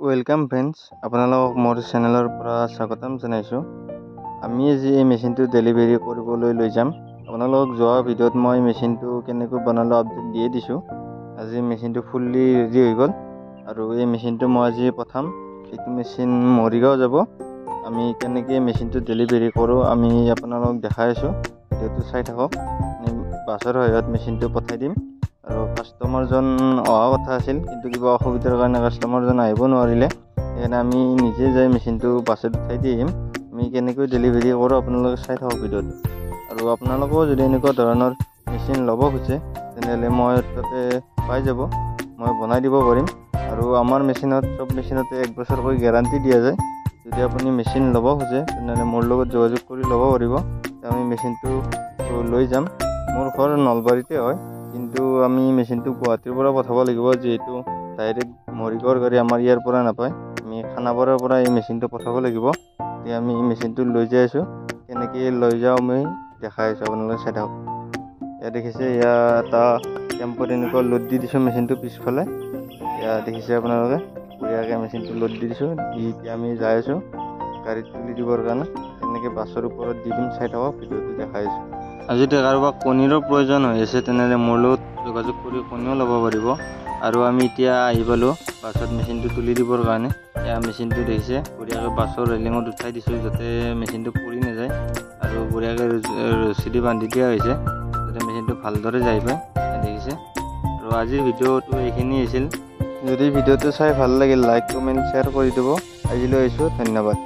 Welcome friends, আপোনালোকক মোৰ চেনেলৰ পৰা স্বাগতম জনাইছোঁ। আমি আজি এই মেচিনটো ডেলিভাৰী কৰিবলৈ লৈ যাম। আপোনালোকক যোৱা ভিডিঅ'ত মই মেচিনটো কেনেকৈ বনালোঁ আপডেট দিয়ে দিছোঁ। আজি মেচিনটো ফুল্লি ৰেডি হৈ গ'ল আৰু এই মেচিনটো মই আজি পঠাম। এইটো মেচিন মৰিগাঁও যাব। আমি কেনেকৈ মেচিনটো ডেলিভাৰী কৰোঁ আমি আপোনালোকক দেখাই আছোঁ, ভিডিঅ'টো চাই থাকক। আমি বাছৰ সহায়ত মেচিনটো পঠাই দিম। আৰু কাষ্টমাৰজন অহা কথা আছিল, কিন্তু কিবা অসুবিধাৰ কাৰণে কাষ্টমাৰজন আহিব নোৱাৰিলে। সেইকাৰণে আমি নিজে যাই মেচিনটো বাছত উঠাই দি আহিম। আমি কেনেকৈ ডেলিভাৰী কৰোঁ আপোনালোকে চাই থাকক ভিডিঅ'টো। আৰু আপোনালোকেও যদি এনেকুৱা ধৰণৰ মেচিন ল'ব খোজে, তেনেহ'লে মই তাতে পাই যাব, মই বনাই দিব পাৰিম। আৰু আমাৰ মেচিনত চব মেচিনতে 1 বছৰকৈ গেৰাণ্টি দিয়া যায়। যদি আপুনি মেচিন ল'ব খোজে, তেনেহ'লে মোৰ লগত যোগাযোগ কৰি ল'ব পাৰিব। আমি মেচিনটো লৈ যাম। মোৰ ঘৰ নলবাৰীতে হয়, কিন্তু আমি মেচিনটো গুৱাহাটীৰ পৰা পঠাব লাগিব, যিহেতু ডাইৰেক্ট মৰিগাঁৱৰ গাড়ী আমাৰ ইয়াৰ পৰা নাপায়। আমি খানাপাৰাৰ পৰা এই মেচিনটো পঠাব লাগিব। এতিয়া আমি মেচিনটো লৈ যাই আছোঁ, কেনেকৈ লৈ যাওঁ আমি দেখাই আছোঁ, আপোনালোকে চাই থাকক। ইয়াত দেখিছে, ইয়াত এটা টেম্পত এনেকুৱা লোড দি দিছোঁ মেচিনটো পিছফালে। ইয়াত দেখিছে আপোনালোকে, বঢ়িয়াকৈ মেচিনটো লোড দি দিছোঁ। দি এতিয়া আমি যাই আছোঁ গাড়ীত তুলি দিবৰ কাৰণে। তেনেকৈ বাছৰ ওপৰত দি দিম, চাই থাকক ভিডিঅ'টো, দেখাই আছোঁ। আৰু যদি কাৰোবাক কণীৰো প্ৰয়োজন হৈ আছে, তেনেহ'লে মোৰ লগত যোগাযোগ কৰি কণীও ল'ব পাৰিব। আৰু আমি এতিয়া আহি পালোঁ বাছত মেচিনটো তুলি দিবৰ কাৰণে। এয়া মেচিনটো দেখিছে, বঢ়িয়াকৈ বাছৰ ৰেলিঙত উঠাই দিছোঁ যাতে মেচিনটো পৰি নাযায়। আৰু বঢ়িয়াকৈ ৰছী দি বান্ধি দিয়া হৈছে যাতে মেচিনটো ভালদৰে যাই পায়। দেখিছে। আৰু আজিৰ ভিডিঅ'টো এইখিনি আছিল। যদি ভিডিঅ'টো চাই ভাল লাগিল, লাইক, কমেণ্ট, শ্বেয়াৰ কৰি দিব। আজিলৈ আহিছোঁ, ধন্যবাদ।